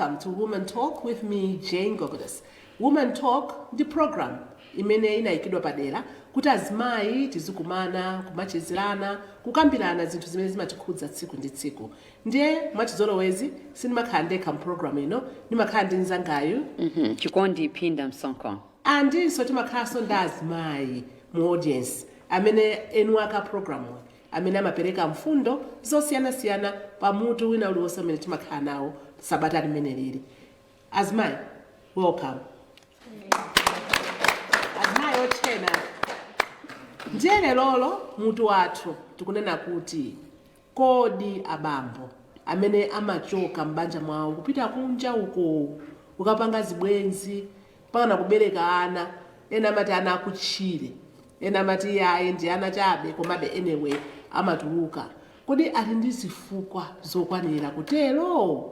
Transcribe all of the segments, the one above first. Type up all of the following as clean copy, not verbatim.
Welcome to Woman Talk with me, Jane Gogodas. Woman Talk ndi program imene inayikidwa padera kuti azimayi tizikumana, kumachezerana, kukambirana zinthu zimene zimatikhudza tsiku ndi tsiku. Ndiye mwachizolowezi sindimakhala ndekha mu program ino, ndimakhala ndi mnzangayu Chikondi Phinda Msonkho. Andinso timakhalanso ndi azimayi mu audience amene enu aka program amene amapereka mfundo zosiyanasiyana pamutu wina uliwonse amene timakhala nawo sabata limene lili. Azimayi, welcome. Azimayi ochena. Ndiye lerolo mutu wathu tikunena kuti, kodi abambo amene amachoka m'banja mwawo kupita kunja uko ukapanga zibwenzi mpaka kubereka ana, ena amati ana akutchire, ena amati yayi, ndi ana chabe, komabe anyway amatuluka, kodi ali ndi zifukwa zokwanira kutero?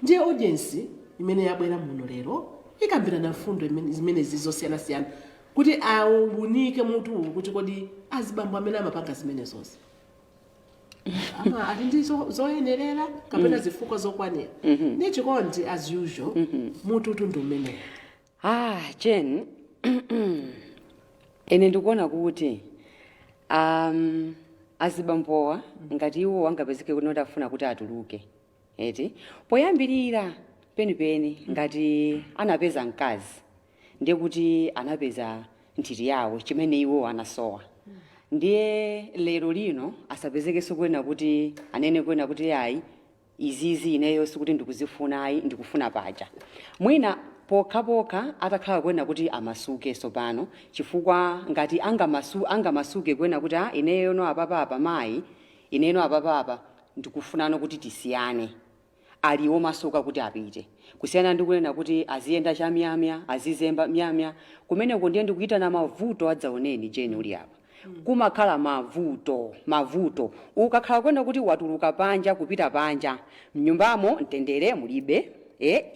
Ndiye audience imene yabwera muno lero ikambirana mfundo zimenezi zosiyanasiyana kuti aunike mutu uwu kuti kodi azibambo amene amapanga zimenezonse ama ali ndi zoyenerera kapena zifukwa zokwanira? Ndi Chikondi, as usual, mutu ndi umenewu. Ah, Jane, ine ndikuona kuti azibambowa ngati iwo angapezeke kuti afuna kuti atuluke, eti, poyambirira penipeni ngati anapeza mkazi, ndiye kuti anapeza nthiti yawo chimene iwo anasowa. Ndiye lero lino asapezekenso kwena kuti anene kwena kuti ayi, izizi ineyo sikuti ndikuzifuna, ayi, ndikufuna paja. Mwina pokhapokha atakhala kwena kuti amasuke sopano, chifukwa ngati angamasuke kwena kuti a ineyo no apapapa, mayi, ineyo apapapa ndikufunano kuti tisiyane, ali womasuka kuti apite, kusiyana ndi kunena kuti aziyenda chamyamya, azizemba myamya kumeneko. Ndiye ndikuyitana mavuto adzaoneni. Jeni, uli apa kumakhala mavuto, mavuto. Ukakhala kwena kuti watuluka panja, kupita panja, mnyumbamo mtendere mulibe. E,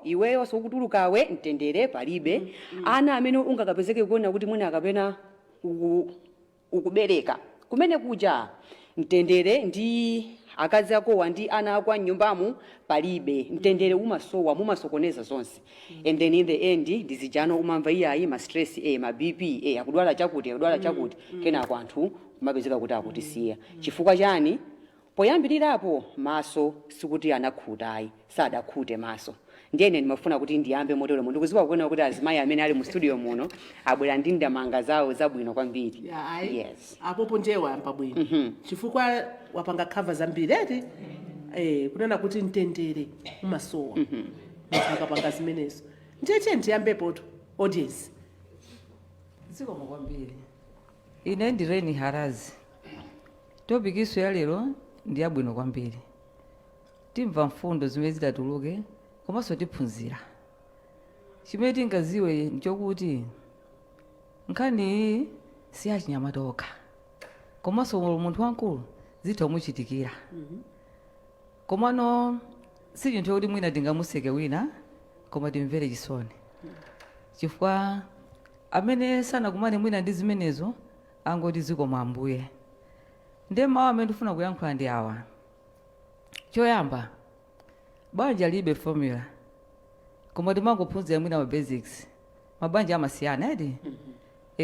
iweyo sokutulukawe, mtendere palibe. Ana amene ungakapezeke kuona kuti mwina akapena ukubereka kumene kuja, mtendere ndi akazi akowa ndi ana ako amnyumbamu palibe. Mtendere umasowa, mumasokoneza zonse. And then in the end ndizijano umamva iyayi, ma stress, ma BP, akudwala chakuti, akudwala chakuti. Kenako anthu kumapezeka kuti akutisiya. Chifukwa chani? Poyambirirapo maso sikuti anakhuta ayi, sadakhute maso. Ndiye ine ndimafuna kuti ndiyambe moteromo. Ndikuziwa kuona kuti azimayi amene ali mu studio muno abwera ndi ndamanga zawo zabwino kwambiri. Ya, ayi. Yes. Apopo ndiye wayamba bwino chifukwa wapanga cover zambiri, eti, kunena kuti mtendere umasowa munthu akapanga zimenezo. Ndiye tiye ndiyambepoto, audience. Zikomo kwambiri. Ine ndi Reni Harazi. Topic iso ya lero ndi yabwino kwambiri. Timva mfundo zimene zidatuluke komanso tiphunzira. Chimene tingaziwe nchokuti nkhani iyi si yachinyamata okha, komanso munthu wamkulu zitha kumuchitikira. Komano si chinthu chokuti mwina tingamuseke wina, koma timvere chisoni chifukwa amene sanakumane mwina ndi zimenezo angoti zikomo Ambuye. Ndiye mawu amene ndifuna kuyankhula ndi awa. Choyamba, banja libe formula, koma timangophunzira mwina ma basics. Mabanja amasiyana, eti?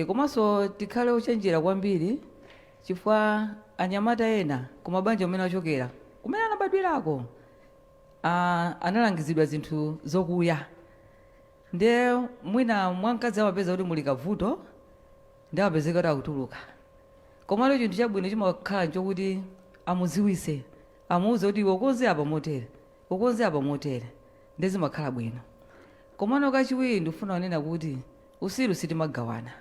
Komanso tikhale ochenjera kwambiri chifukwa anyamata ena kumabanja kumene achokera, kumene anabadwirako, analangizidwa zinthu zokuya. Ndiye mwina mwamkazi amapeza kuti muli kavuto, ndi amapezeka kuti akutuluka. Komano chinthu chabwino chimakhala nchokuti amuziwise, amuuze kuti iwe ukonze apa motere, ukonze apa motere, ndi zimakhala bwino. Komano kachiwiri ndikufuna kunena kuti usiru sitimagawana.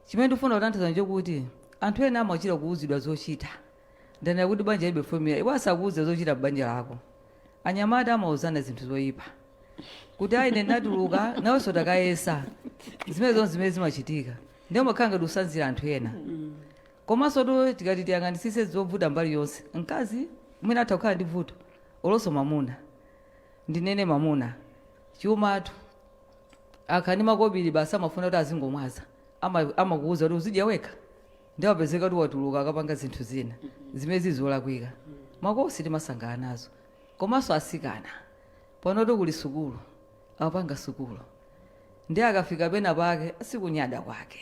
Chimene ndikufuna kutanthauza nchokuti anthu ena amachita kuuzidwa zochita. Ndanena kuti banja libe formula. Iwo asakuuze zochita m'banja lako. Anyamata amauzana zinthu zoyipa kuti ayi, ine ndinatuluka, nawenso takayesa. Zimene zonse zimene zimachitika ndiye umakhala ngati usanzira anthu ena. Komanso tu tikati tiyang'anisise zovuta mbali yonse, mkazi mwina atha kukhala ndi vuto, olonso mamuna. Ndinene mamuna, chumatu akhala ndi makobiri basi, amafuna kuti azingomwaza. Amakuwuza kuti uzidya wekha, ndi apezeka kuti watuluka akapanga zinthu zina zimene zili zolakwika. Makosi timasangana nazo. Komanso asikana panoto kuli sukulu, akupanga sukulu, ndi akafika pena pake sikunyada kwake,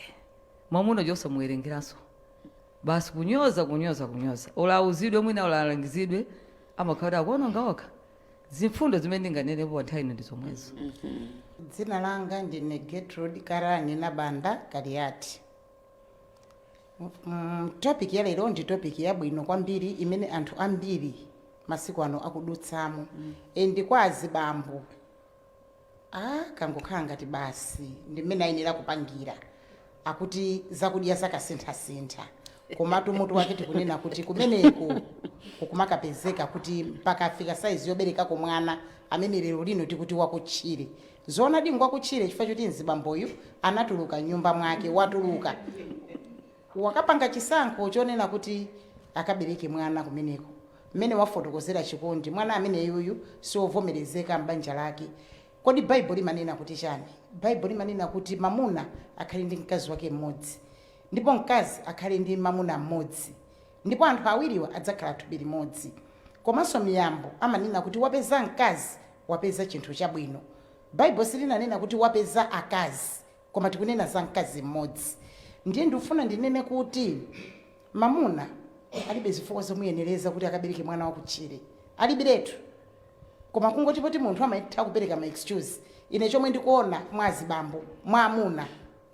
mwamuna chosamuwerengeranso, basi kunyoza, kunyoza, kunyoza. Ulauzidwe mwina ulalangizidwe, amakhala kuti akuononga okha. Zimfundo zimene ndinganenepo nthawi ino ndi zomwezo. Dzina langa ndine Gertrude Karani Nabanda Kaliati. Topic ya lero ndi topic yabwino kwambiri imene anthu ambiri masiku ano akudutsamo. And kwa azibambo, kangokhala ngati basi ndi mmene ayenera kupangira, akuti zakudya zakasinthasintha, komatu mutu wake tikunena kuti kumeneko kukumakapezeka kuti mpaka afika saizi yoberekako mwana amene lero lino tikuti wakutchire. Zoonadi, ngwakutchire chifukwa choti mzibamboyu anatuluka nyumba mwake, watuluka, wakapanga chisankho chonena kuti akabereke mwana kumeneko. Mmene wafotokozera Chikondi, mwana amene yuyu siwovomerezeka m'banja lake. Kodi Baibulo limanena kuti chani? Baibulo limanena kuti mamuna akhale ndi mkazi wake mmodzi, ndipo mkazi akhale ndi mamuna mmodzi, ndipo anthu awiriwa adzakhala thupi limodzi. Komanso Miyambo amanena kuti wapeza mkazi wapeza chinthu chabwino. Baibulo silinanena kuti wapeza akazi, koma tikunena za mkazi mmodzi. Ndiye ndikufuna ndinene kuti mamuna alibe zifukwa zomuyenereza kuti akabereke mwana wakutchire, alibiretu. Koma kungoti poti munthu amatha kupereka ma excuse, ine chomwe ndikuona mwa azibambo, mwa amuna,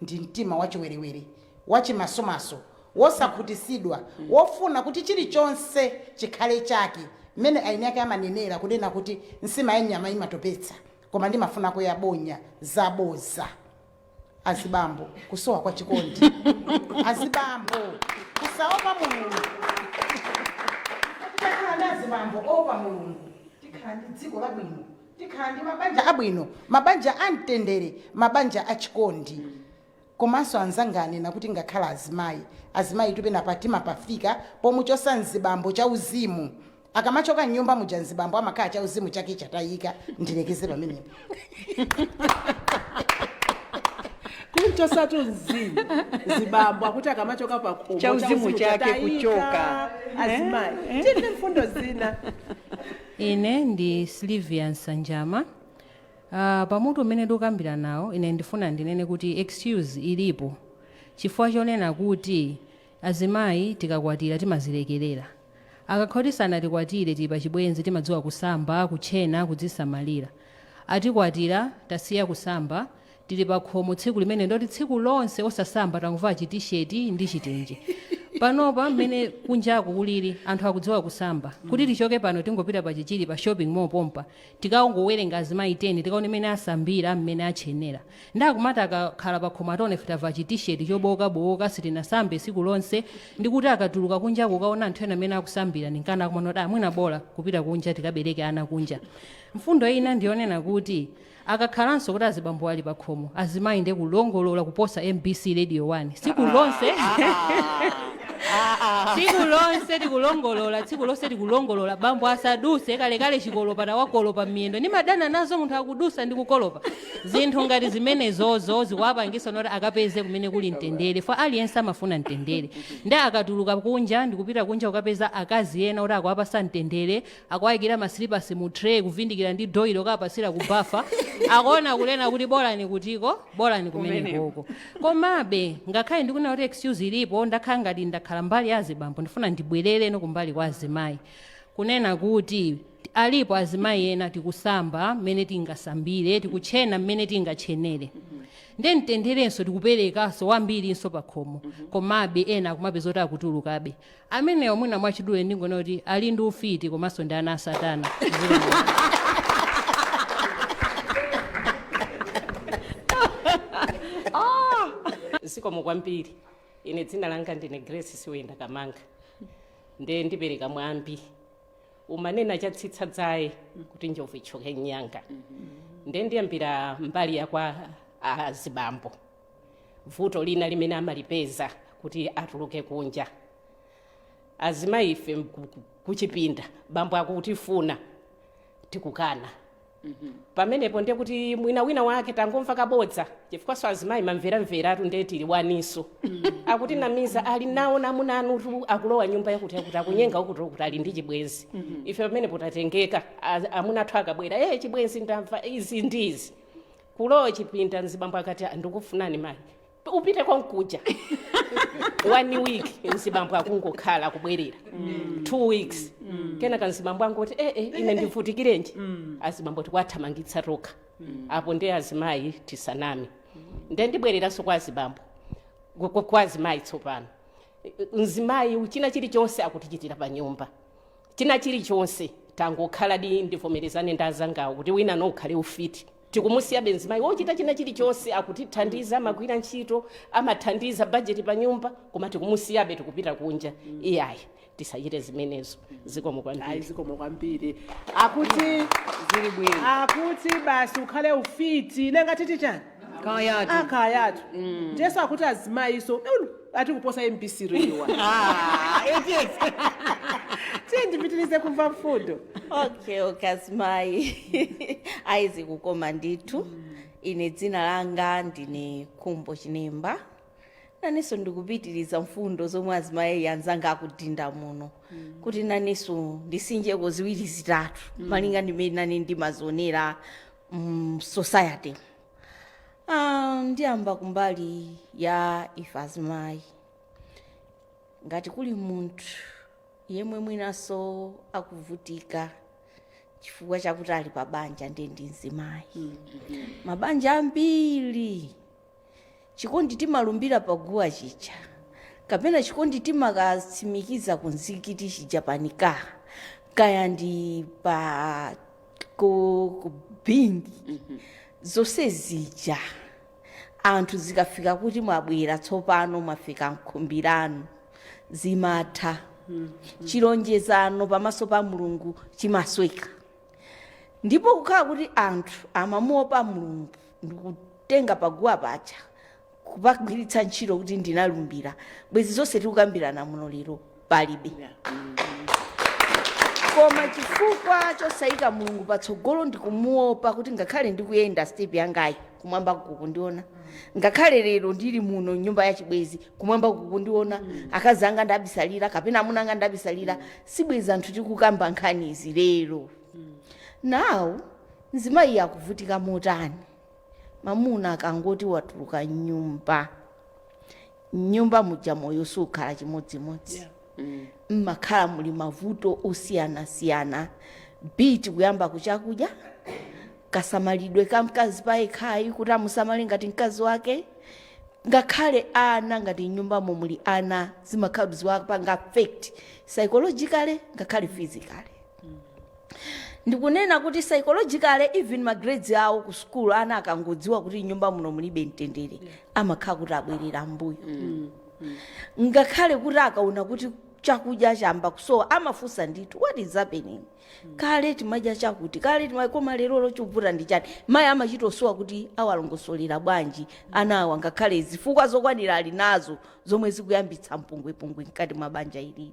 ndi mtima wachiwerewere, wachimasomaso, wosakhutisidwa, wofuna kuti chilichonse chikhale chake. Mmene aini ake amanenera kunena kuti nsima ya nyama imatopetsa, koma ndimafunako yabonya. Zaboza. Azibambo, kusowa kwa chikondi. Azibambo, kusaopa Mulungu. Tikakhala ndi azibambo opa Mulungu, tikhala ndi dziko labwino, tikhala ndi mabanja abwino, mabanja amtendere, mabanja achikondi. Komanso anzanga anena kuti ngakhala azimayi, azimayi tupena timapafika pomuchosa mzibambo cha uzimu. Akamachoka mnyumba muja, mzibambo amakhala cha uzimu chake chatayika. Ndilekeze pamenepo. Kunchosatu mzimu zibambo, akuti akamachoka pakhomo Chauzimu chake chatayika. Kuchoka. Azimayi, tine mfundo zina. Ine ndi Silvia Nsanjama. Pamutu umene ndikukambira nawo, ine ndifuna ndinene kuti excuse ilipo, chifukwa chonena kuti azimayi tikakwatira timazilekerera. Akakhala kuti sanatikwatire, tili pachibwenzi, timadziwa kusamba, kutchena, kudzisamalira. Atikwatira, tasiya kusamba. Tili pa khomo tsiku limene ndoti tsiku lonse osasamba, tangovala chitisheti ndi chitenje. Panopa mmene kunjaku kulili, anthu akudziwa kusamba. Kuti tichoke pano, tingopita pa Chichiri, pa shopping mall pompa, tikaongowerenga azimayi 10, tikaone mmene asambira, mmene atchenera. Ndakumati akakhala pa khomo, atione ife tavala chitisheti chobowokabowoka, sitinasambe tsiku lonse, ndikuti akatuluka kunja kukaona anthu ena amene akusambira, ninkana akumanoti amwina bola kupita kunja, tikabereke ana kunja. Mfundo ina ndiyonena kuti akakhalanso kuti azibambo ali pa khomo, azimayi ndiye kulongolola kuposa MBC Radio 1 tsiku lonse. Tsiku lonse tikulongolola, tsiku lonse tikulongolola. Bambo asaduse, kalekale chikolopa, tawakolopa m'miyendo. Nimadana nazo munthu akudusa ndi kukolopa. Zinthu ngati zimenezozo zikuwapangisa noti akapeze kumene kuli mtendere, fa aliyense amafuna mtendere. Ndi akatuluka kunja ndikupita kunja kukapeza akazi ena kuti akuwapasa mtendere, akuwayikira masilipasi mu tray, kuvindikira ndi doilo, kapasira kubafa, akuona kunena kuti bolani kutiko, bolani kumenekoko. Komabe ngakhale ndikunena kuti excuse ilipo, ndakhala ngati ndakhala mbali ya azibambo, ndifuna ndibwerereno kumbali kwa azimayi, kunena kuti alipo azimayi ena tikusamba mmene tingasambire, tikutchena mmene tingatchenere, ndi mtenderenso tikuperekanso wambirinso pa khomo, komabe ena akumapeza kuti akutulukabe. Amenewo mwina mwachidule ndingona kuti ali ndi ufiti, komanso ndi ana a Satana. Zikomo kwambiri. Ine dzina langa ndine Grace Siwenda Kamanga. Ndiye ndipereka mwambi umanena chatsitsa dzaye kuti njovu itchoke nyanga. Ndiye ndiyambira mbali ya kwa azibambo. Vuto lina limene amalipeza kuti atuluke kunja, azimayi ife kuchipinda bambo akutifuna, tikukana. Pamenepo ndiye kuti mwina wina wake tangomva kabodza, chifukwa azimayi mamveramveratu, ndiye tili waniso akuti namiza ali nawo namuna anutu akulowa nyumba yakuti yakuti akunyenga ukuti ukuti ali ndi chibwenzi. Ife pamenepo tatengeka. Amuna athu akabwera, chibwenzi ndamva izi ndizi, kulowa chipinda, mzibambo akati, "Ah, ndikufunani mayi," upite konkuja. One week mzibambo akungokhala, akubwerera 2 weeks, kenaka mzibambo angoti, ine ndivutikirenji?" Azibambo tikwathamangitsa tokha apo. Ndiye azimayi tisanami. Ndiye ndibwereranso kwa azibambo, kwa azimayi tsopano. Mzimayi china chilichonse akutichitira pa nyumba, china chilichonse tangokhala di. Ndivomerezane ndi azangawo kuti wina nokhale ufiti, tikumusiya benzimayi wochita china chilichonse, akutithandiza, amagwira ntchito, amathandiza bajeti pa nyumba, koma tikumusiyabe, tikupita kunja. Iyayi, tisachite zimenezo. Zikomo Ayi, kwambiri. Zikomo kwambiri. Akuti Zili bwino. Akuti basi ukhale ufiti, nenga titi chani? Kayatu. Akayatu. Ndiyeso akuti azimayiso ulu ati kuposa MBC Radio. Ah, it is. Tiye ndipitirize kumva mfundo. Okay, azimayi, ayizi kukoma ndithu. Ine dzina langa ndine Khumbo Chinemba. Nanenso ndikupitiriza mfundo zomwe azimayi anzanga akudinda muno, kuti nanenso ndisinjeko ziwiri zitatu malinga ndimene nane ndimazionera society. Ndiyamba kumbali ya ife azimayi. Ngati kuli munthu yemwe mwinaso akuvutika chifukwa chakuti ali pa banja, ndiye ndi mzimayi. Mabanja ambiri chikondi timalumbira paguwa chicha, kapena chikondi timakatsimikiza kunzikiti chija panika, kaya ndi pa ku bingi, zonse zija anthu zikafika kuti mwabwera tsopano, mwafika mkhumbirano, zimatha. Chilonjezano pamaso pa Mulungu chimasweka. Ndipo kukhala kuti anthu amamuopa Mulungu ndikutenga paguwa paja kupagwiritsa ntchito kuti ndinalumbira, bwezi zonse tikukambirana muno lero palibe. Koma chifukwa chosayika Mulungu patsogolo ndikumuopa kuti ngakhale ndikuyenda step yangayi, kumwamba kukundiona, ngakhale lero ndili muno nyumba ya chibwezi, kumwamba kukundiona, akazi anga ndabisalira kapena amuna anga ndabisalira, sibwezi anthu tikukamba nkhanizi lero. Nawu mzimayi akuvutika motani? Mamuna akangoti watuluka nyumba, nyumba muja moyo sukhala chimodzimodzi. Mmakhala muli mavuto osiyanasiyana, biti kuyamba kuchakudya, kasamalidwe ka mkazi payekhayi kuti amusamale ngati mkazi wake, ngakhale ana, ngati nyumbamo muli ana, zimakhala ziwapanga affect psychologically ngakhale physically. Ndikunena kuti psychologically, even ma grades awo ku school, ana akangodziwa kuti nyumba muno mulibe mtendere, amakhala kuti abwerera mbuyo. Ngakhale kuti akaona kuti chakudya chamba kusowa, amafunsa ndithu, "What is happening? Kale timadya chakuti, kale timadya, koma lero chikuvuta ndi chani?" Mayi amachitosowa kuti awalongosolera bwanji ana awa, ngakhale zifukwa zokwanira ali nazo zomwe zikuyambitsa mpungwepungwe mkati mwa banja ilili.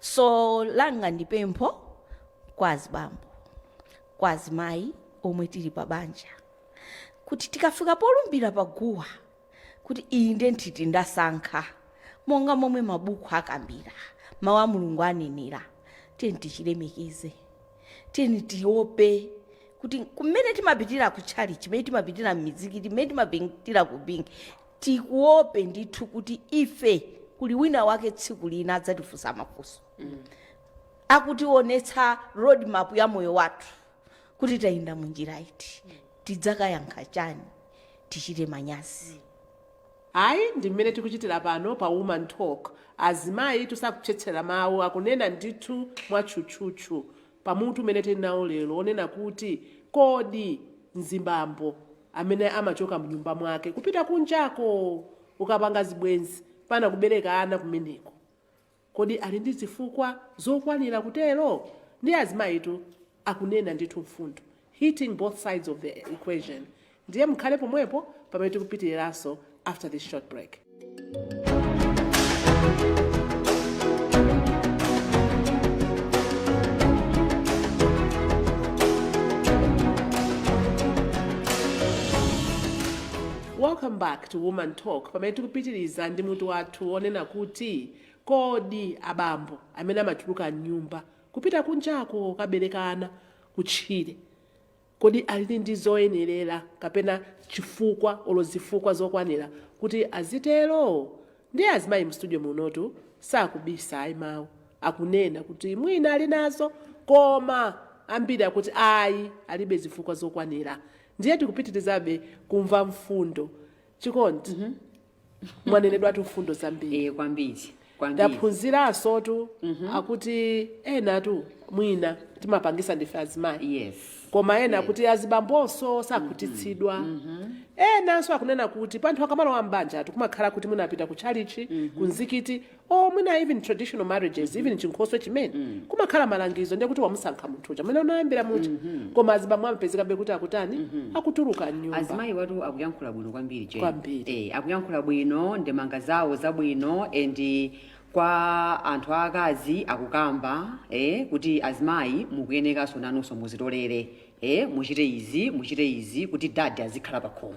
So langa ndi pempho kwa azibambo, kwa azimayi omwe tili pa banja, kuti tikafika polumbira paguwa kuti iyi ndiye nthiti ndasankha, monga momwe mabuku akambira, mawu a Mulungu anenera, tiyeni tichilemekeze, tiyeni tiope kuti kumene timapitira kutchali, chimene timapitira m'mizikiti, kumene timapitira ku bingi, tikuope ndithu kuti ife kuli wina wake tsiku lina adzatifunsa mafunso, akutionetsa roadmap ya moyo wathu kuti tayenda munjira iti, tidzakayankha chani? Tichite manyazi. Ayi, ndi mmene tikuchitira pano pa Woman Talk. Azimayi tisakutchetsera mawu, akunena ndithu mwatchutchutchu pamutu umene tili nawo lero onena kuti kodi mzibambo amene amachoka mnyumba mwake kupita kunjako ukapanga zibwenzi pana kubereka ana kumeneko, kodi ali ndi zifukwa zokwanira kutero? Ndi azimayitu akunena ndithu mfundo, hitting both sides of the equation. Ndiye mukhale pomwepo pamene tikupitiriranso after this short break. Welcome back to Woman Talk, pamene tikupitiriza ndi mutu wathu wonena kuti kodi abambo amene amatuluka mnyumba kupita kunjako kaberekana kutchire, kodi ali ndi zoyenerera kapena chifukwa olo zifukwa zokwanira kuti azitero? Ndi azimayi mu studio munotu sakubisa ayi, mawu akunena kuti mwina ali nazo, koma ambiri akuti ayi, alibe zifukwa zokwanira. Ndiye tikupitirizabe kumva mfundo. Chikondi, mwanenedwatu mfundo zambiri. Kwambiri, kwambiri. Ndaphunziranso tu akuti enatu mwina timapangisa ndife azimayi, koma ena kuti azibambonso sakhutitsidwa. Enanso akunena kuti panthu akamalowa mbanja atu kumakhala kuti mwina apita ku chalichi, ku mzikiti, or mwina even traditional marriages, even chinkhoswe chimene kumakhala malangizo, ndiye kuti wamusankha munthu uja mwina unayambira muja, koma azibambo amapezekabe kuti akutani, akutuluka mnyumba. Azimayi watu akuyankhula bwino kwambiri, Jane. Kwambiri. Akuyankhula bwino, ndemanga zawo zabwino, and kwa anthu aakazi akukamba kuti azimayi mukuyenekanso nanunso muzitolere, muchite izi, muchite izi kuti daddy azikhala pakhomo.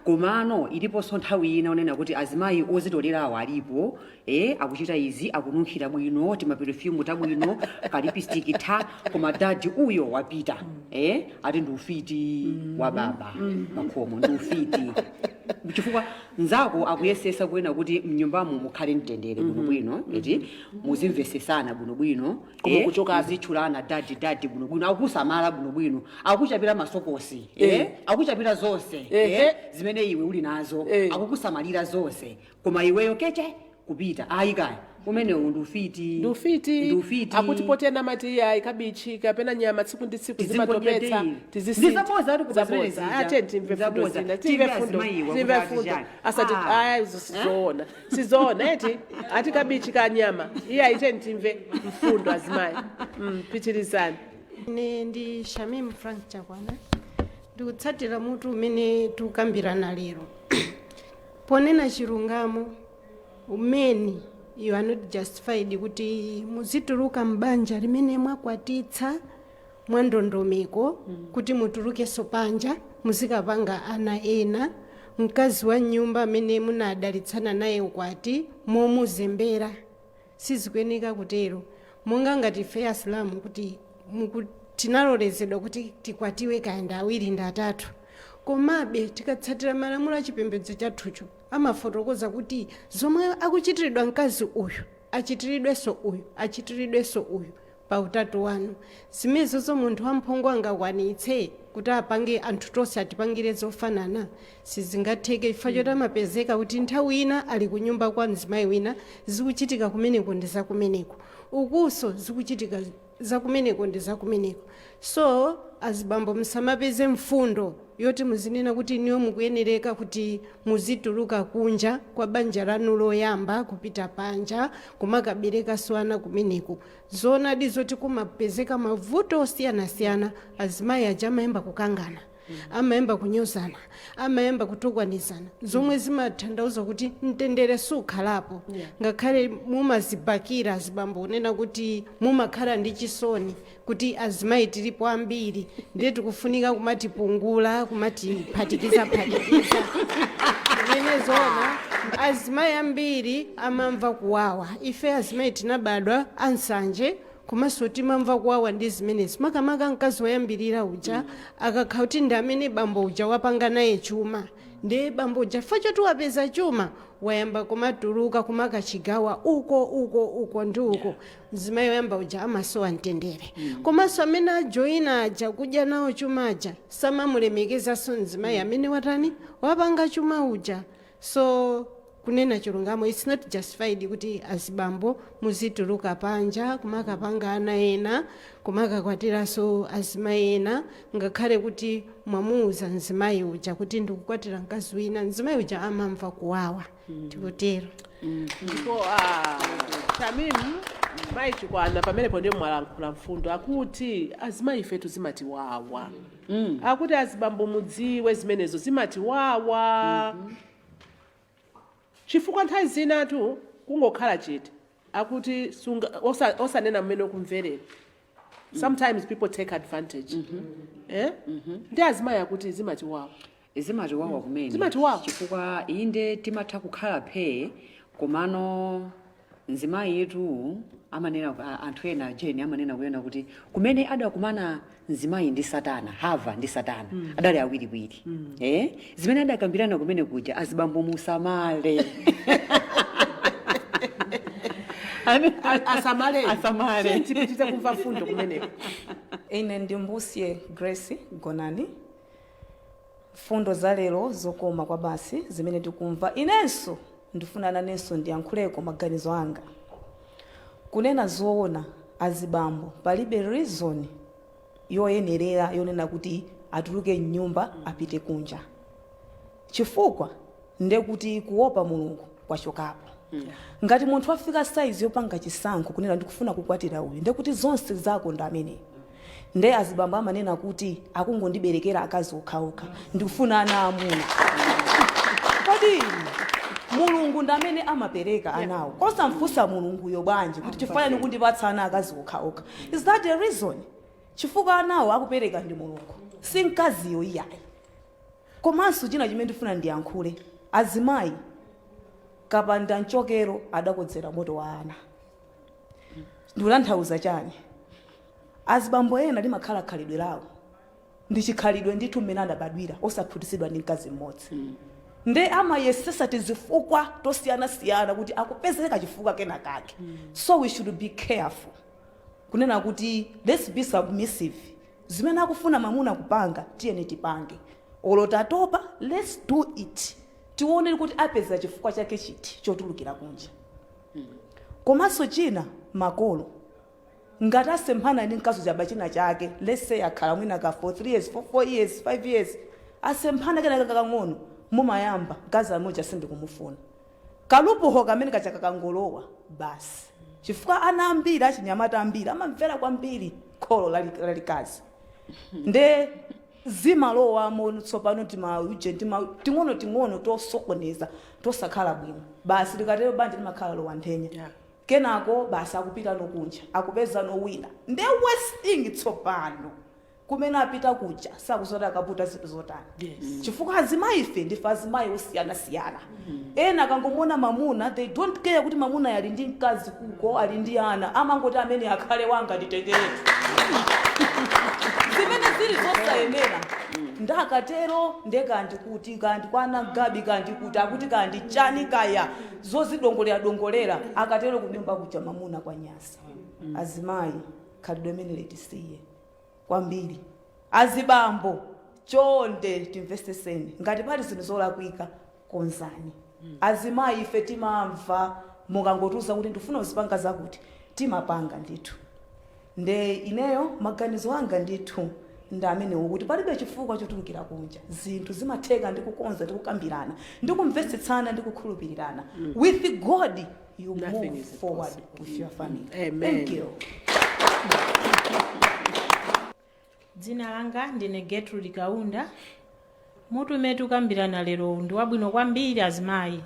Komano iliponso nthawi ina onena kuti azimayi ozitolerawo alipo, akuchita izi, akununkhira bwino, tima perfume tabwino, ka lipstick tha, koma daddy uyo wapita, ati ndi ufiti wa baba pakhomo, ndi ufiti, chifukwa nzako akuyesesa kuyena kuti mnyumbamo mukhale mtendere bwinobwino, eti muzimvesesana bwinobwino, Koma kuchokabe. Muzitchulana daddy, daddy bwinobwino, akusamala bwinobwino, akuchapira masokosi, akuchapira zonse, zimene iwe uli nazo, akukusamalira zonse, koma iweyo keche kupita, ayi kaya, umenewu ndi ufiti. Ndi ufiti. Ndi ufiti. Akuti potena mati ayi, kabichi kapena nyama tsiku ndi tsiku Tizingodya zimatopetsa. daily. Ndizaboza ati kupa zimene zija. Ate timve fundo Ndizaboza. zina, timve Timve fundo, azimayiwa timve kuti fundo. ati chani. Asati ayi, izo sizoona, sizoona eti ati kabichi ka nyama iye ayite. Timve mfundo azimayi. Pitirizani. Ine ndi Shamim Frank Chakwana, ndikutsatira mutu umene tikukambirana lero. Ponena chilungamo, umene you are not justified kuti muzituluka m'banja limene mwakwatitsa mwandondomeko, kuti mutulukenso panja muzikapanga ana ena, mkazi wa nyumba amene munadalitsana naye ukwati momuzembera. Sizikuyeneka kutero. Monga ngati ife Asilamu, kuti tinalolezedwa kuti tikwatiwe kaya ndi awiri ndi atatu, komabe tikatsatira malamulo a chipembedzo chathucho amafotokoza kuti zomwe akuchitiridwa mkazi uyu achitiridwenso uyu, achitiridwenso uyu pa utatu wanu. Zimenezozo munthu wamphongo angakwanitse kuti apange anthu tonse atipangire zofanana? Sizingatheke, chifukwa choti amapezeka kuti nthawi ina ali kunyumba kwa mzimayi wina, zikuchitika kumeneko ndi zakumeneko, ukunso zikuchitika zakumeneko ndi zakumeneko. So azibambo, musamapeze mfundo yoti muzinena kuti niyo mukuyenereka kuti muzituluka kunja kwa banja lanu loyamba kupita panja kumakaberekanso ana kumeneko. Zoonadi zoti kumapezeka mavuto osiyanasiyana. Azimayi aja amayamba kukangana, amayamba kunyozana, amayamba kutukwanizana, zomwe zimatanthauza kuti mtendere sukhalapo. Ngakhale mumazibakira azibambo kunena kuti mumakhala ndi chisoni kuti azimayi tilipo ambiri, ndiye tikufunika kumatipungula, kumatiphatikiza phatikiza zimene zona. Azimayi ambiri amamva kuwawa. Ife azimayi tinabadwa ansanje, komanso timamva kuwawa ndi zimenezi, makamaka mkazi woyambirira uja akakhala kuti ndi amene bambo uja wapanga naye chuma, ndiye bambo uja chifukwa choti wapeza chuma wayamba kumatuluka kumakachigawa uko, uko, uko ndi uko, mzimayi woyamba uja amasowa mtendere. Komanso amene ajoyina aja kudya nawo chuma aja samamulemekezanso mzimayi amene watani, wapanga chuma uja. So kunena chilungamo, it's not justified kuti azibambo muzituluka panja kumakapanga ana ena, kumakakwatiranso azimayi ena, ngakhale kuti mwamuuza mzimayi uja kuti ndikukwatira mkazi wina. Mzimayi uja amamva kuwawa, tikutero. Ndipo Shamimu, mayi Chikwana, pamenepo ndiye mwalankhula mfundo. Akuti azimayi ifetu zimatiwawa. Akuti azibambo mudziwe zimenezo zimatiwawa, chifukwa nthawi zinatu kungokhala chete, akuti osanena mmene ukumverera, sometimes people take advantage, eh? Ndi azimayi akuti zimatiwawa. Zimatiwawa kumene. Zimatiwawa. Chifukwa inde timatha kukhala phee, komano mzimayi yetu amanena, anthu ena jeni amanena kuyena kuti kumene adakumana mzimayi ndi Satana, Hava ndi Satana, adali awiriwiri. Zimene adakambirana kumene kuja, azibambo musamale. Asamale. Asamale. Tipitirize kumva fundo kumeneko. Ine ndi Mbusiye Grace Gonani. Fundo za lero zokoma kwa basi zimene tikumva. Inenso ndifuna nanenso ndiyankhuleko maganizo anga. Kunena zoona, azibambo palibe reason yoyenerera yonena kuti atuluke mnyumba apite kunja, chifukwa ndekuti kuopa Mulungu kwachokapo. Ngati munthu afika saizi yopanga chisankho kunena ndikufuna kukwatira uyu, ndekuti zonse zako ndi ameneyo. Nde azibambo amanena kuti akungondiberekera akazi okhaokha, ndikufuna ana amuna. Kodi Mulungu ndi amene amapereka anawo? Kosamfunsa Mulunguyo bwanji kuti chifukwa chani kundipatsa ana akazi okhaokha? Is that a reason? Chifukwa anawo akupereka ndi Mulungu, si mkaziyo iyayi. Komanso china chimene ndifuna ndiyankhule, azimayi, kapanda mchokero adakodzera moto wa ana. Ndikutanthauza chani? Azibambo ena limakhala khalidwe lawo, ndi chikhalidwe ndithu mmene adabadwira, osaphunzitsidwa ndi mkazi mmodzi. Nde amayesesa tizifukwa tosiyanasiyana kuti akupezeka chifukwa kena kake. So we should be careful kunena kuti let's be submissive. Zimene akufuna mamuna kupanga, tiyeni tipange. Olo tatopa, let's do it. Tione kuti apeza chifukwa chake chiti chotulukira kunja. Komanso china, makolo, ngati asemphana ndi mkazi chaba china chake, let's say akhala mwina ka for 3 years, for 4 years, 5 years, asemphana kenaka kakang'ono, mumayamba mkazi amoja sindikumufuna. Kalupuho kamene kachaka kangolowa basi, chifukwa ana ambiri, achinyamata ambiri amamvera kwambiri kholo lalikazi. Nde zimalowamo tsopano timauje ting'ono ting'ono tosokoneza tosakhala bwino. Basi, likatero banja limakhala lowa nthenya. Kenako basi akupita nokunja, akupeza nowina. Nde worst thing tsopano, kumene apita kuja sakuzoti akaputa zinthu zotani. Chifukwa azimayi ife ndife azimayi osiyanasiyana. Ena akangomona mamuna, they don't care kuti mamuna ali ndi mkazi kuko, ali ndi ana, amangoti amene akhale wanga, nditengeretu, zimene zili zosayenera. Ndakatero ndekandi kuti kandi kwana gabi, kandi kuti akuti kandi chani, kaya zozidongolera dongolera. Akatero kunyumba kuja mamuna kwa nyasa. Azimayi, khalidwe imene litisiye kwambiri. Azibambo, chonde timveseseni. Ngati pali zinthu zolakwika, konzani. Azimayi ife timamva mukangotiuza kuti ndifuna uzipanga zakuti, timapanga ndithu. Nde ineyo maganizo anga ndithu ndi amenewo, kuti palibe chifukwa chotulukira kunja. Zinthu zimatheka ndi kukonza ndi kukambirana ndi kumvetsetsana ndi kukhulupirirana. With God you Nothing move is forward impossible. with your family. Amen. Thank you. Dzina langa ndine Gertrude Kaunda. Mutu umene tikukambirana lero ndi wabwino kwambiri, azimayi,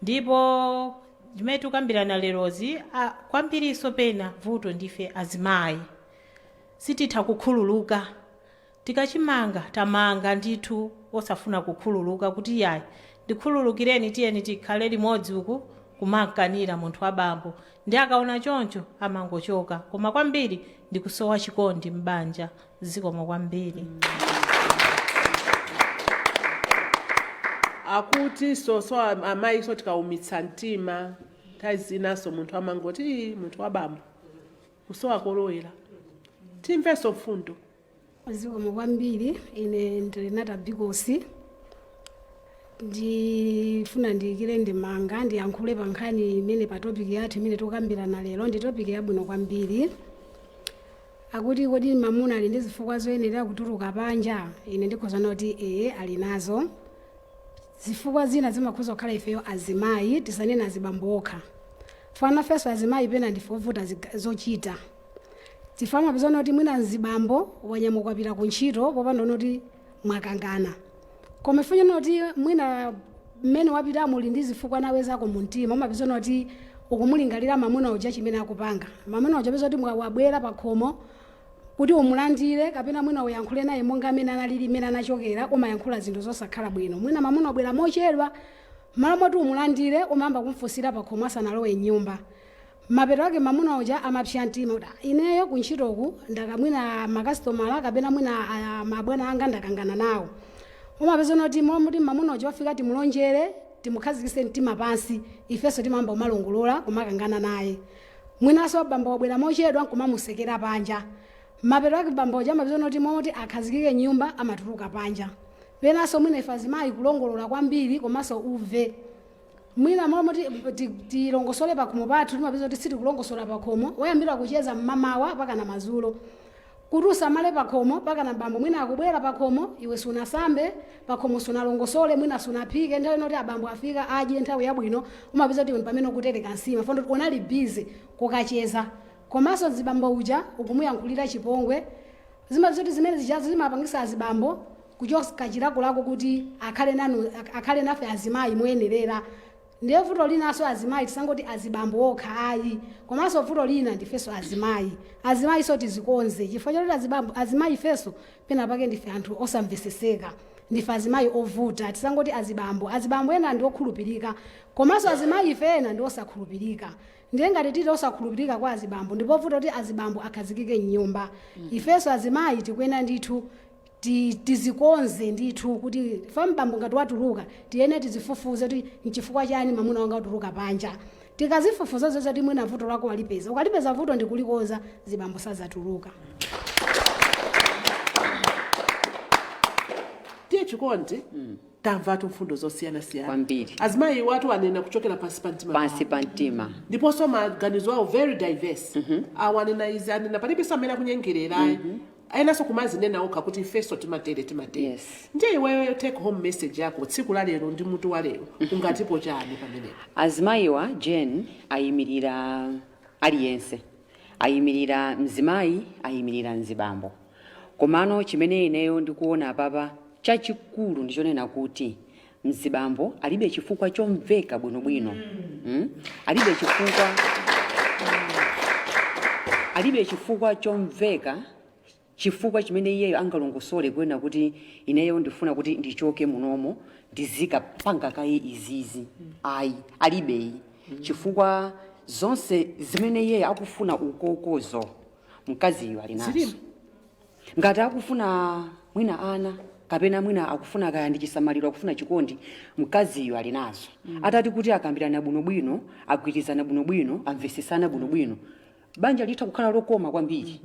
ndipo chimene tikukambirana lerozi, kwambiriso pena vuto ndife azimayi, sititha kukhululuka. Tikachimanga tamanga ndithu, osafuna kukhululuka kuti yayi, ndikhululukireni, tiyeni tikhale limodzi. Uku kumankanira munthu wa bambo, ndi akaona choncho amangochoka. Koma kwambiri ndikusowa chikondi m'banja. Zikomo kwambiri. Akuti soso amayi so tikaumitsa mtima, nthawi zinaso munthu amangoti, "Ii, munthu wa bambo kusowa kolowera." Timvenso mfundo. Zikomo kwambiri. Ine ndi Renata Bikosi. Ndifuna ndiyikire ndimanga, ndiyankhule pa nkhani imene pa topic yathu imene tikukambirana lero. Ndi topic yabwino kwambiri. Akuti kodi mamuna ali ndi zifukwa zoyenera kutuluka panja? Ine ndikhoza kuti ee, ali nazo zifukwa. Zina zimakhoza kukhala ifeyo azimayi, tisanene azibambo okha. Fana fenso azimayi pena ndife ovuta zochita. Chifukwa mapezana kuti mwina mzibambo wanyamuka wapita ku ntchito popanda kuti mwakangana, koma ifenyo kuti mwina mmene wapita muli ndi zifukwa nawe zako mumtima. Umapezana kuti ukumulingalira mamuna uja, chimene akupanga mamuna uja. Peza kuti wabwera pa khomo. Kuti umulandire kapena mwina uyankhule naye monga amene analili mmene anachokera, umayankhula zinthu zosakhala bwino. Mwina mamuna wabwera mochedwa, malo moti umulandire umayamba kumfunsira pakhomo asanalowe mnyumba. Mapeto ake mamuna uja amapsya mtima kuti, "Ah, ineyo kuntchitoku ndakamwina makasitomala kapena mwina mabwana anga ndakangana nawo." Umapeza kuti momwe mamuna uja wafika timulonjere, timukhazikise mtima pansi, ifenso timayamba kumalongolola, kumakangana naye. Mwinanso bambo wabwera mochedwa, nkumamusekera panja. Mapeto ake bambo uja amapeza kuti momwe akhazikike nyumba amatuluka panja. Penanso mwina ife azimayi kulongolola kwambiri komanso uve. Mwina momwe tilongosole pakhomo pathu, timapeza kuti sitikulongosola pakhomo. Woyambira kucheza mmamawa pakana madzulo, kuti usamale pakhomo, pakana bambo mwina akubwera pakhomo, iwe sunasambe, pakhomo sunalongosole, mwina sunaphike nthawi inoti abambo afika adye nthawi yabwino. Umapeza kuti iwe pamene ukutereka nsima fondo unali busy kukacheza, komanso zibambo uja ukumuyankhulira chipongwe. Zimapeza kuti zimene zichazo zimapangisa azibambo kuchoka chilakolako kuti akhale nanu, akhale nafe azimayi moyenerera. Ndiye vuto linanso azimayi, tisangoti azibambo okha ayi, komanso vuto lina ndifenso azimayi. Azimayi so tizikonze, chifukwa choti azibambo, azimayi ifenso pena pake ndife anthu osamveseseka, ndife azimayi ovuta. Tisangoti azibambo. Azibambo ena ndi okhulupirika, komanso azimayi ife ena ndi osakhulupirika. Ndiye ngati tili osakhulupirika kwa azibambo, ndipovuta kuti azibambo akhazikike mnyumba. Ifenso azimayi tikuyenera ndithu tizikonze ndithu kuti fa mbambo ngati watuluka, tiyene tizifufuze kuti nchifukwa chani mamuna wanga watuluka panja. Tikazifufuza zonse kuti mwina vuto lako walipeza, ukalipeza vuto ndikulikoza, zibambo sazatuluka. Tiye Chikondi, tamvatu mfundo zosiyanasiyana. Kwambiri. Azimayi watu anena kuchokera pansi pa mtima. Pansi pa mtima. Ndiponso maganizo awo very diverse. Awanena izi, anena, palibenso amene akunyengerera, ayenanso kumazinena okha kuti ifenso timatere, timatere. Ndiye iweyo take home message yako tsiku la lero ndi mutu wa lero ungatipo chani pamenepo? Azimayiwa, Jane, ayimirira aliyense, ayimirira mzimayi, ayimirira mzibambo. Komano chimene ineyo ndikuona apapa chachikulu ndichonena kuti mzibambo alibe chifukwa chomveka bwinobwino. Alibe chifukwa chomveka, chifukwa chimene iyeyo angalongosole kuena kuti ineyo ndifuna kuti ndichoke munomo, ndizikapanga kaye izizi, ayi, alibeyi, chifukwa zonse zimene iyeyo akufuna ukokozo mkaziyo ali nazo. Zilipo. Ngati akufuna mwina ana, kapena mwina akufuna kaya ndi chisamaliro, akufuna chikondi, mkaziyo ali nazo. Atati kuti akambirana bwinobwino, agwirizana bwinobwino, amvesesana bwinobwino, banja litha kukhala lokoma kwambiri.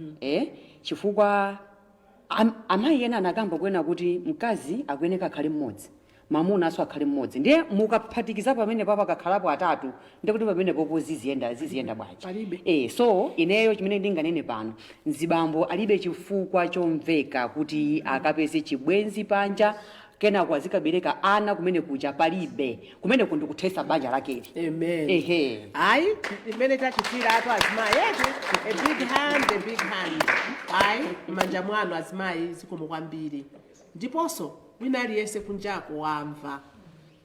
Chifukwa amayi ena anakamba kuena kuti mkazi akuyeneka akhale mmodzi, mamunanso akhale mmodzi, ndiye mukaphatikiza pamene papa kakhalapo atatu, ndikuti pamene popo ziziyenda bwanji? Palibe. So ineyo chimene ndinganene pano, mzibambo alibe chifukwa chomveka kuti akapeze chibwenzi panja, kenako azikabereka ana kumene kuja, palibe. Kumeneko ndikuthesa banja lakeli. Amen. Ehe. Ayi, imene tachitira atu azimayi eti, a big hand, a big hand. Ayi, m'manja mwanu azimayi, zikomo kwambiri. Ndiponso wina aliyense kunjako wamva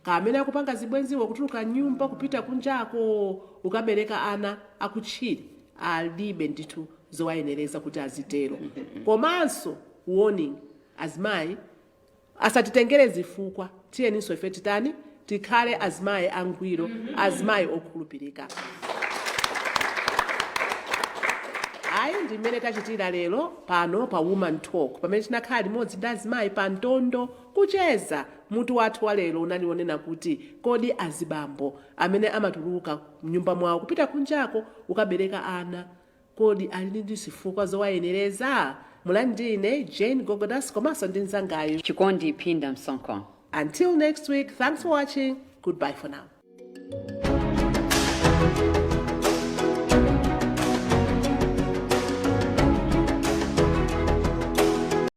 kamene akupanga zibwenziwo, kutuluka nyumba kupita kunjako ukabereka ana akutchire, alibe ndithu zowayenereza kuti azitero. Komanso warning, azimayi asatitengere zifukwa. Tiyeninso ife titani? Tikhale azimayi angwiro, azimayi okhulupirika. Ayi, ndi mmene tachitira lero pano pa Woman Talk, pamene tinakhala limodzi ndi azimayi pa mtondo kucheza. Mutu wathu wa lero unali wonena kuti kodi azibambo amene amatuluka mnyumba mwawo kupita kunjako ukabereka ana, kodi ali ndi zifukwa zowayenereza? Mulani ndine Jane Gogodas, komanso ndi mzangayo Chikondi Phinda Msonkho. Until next week, thanks for watching. Goodbye for now.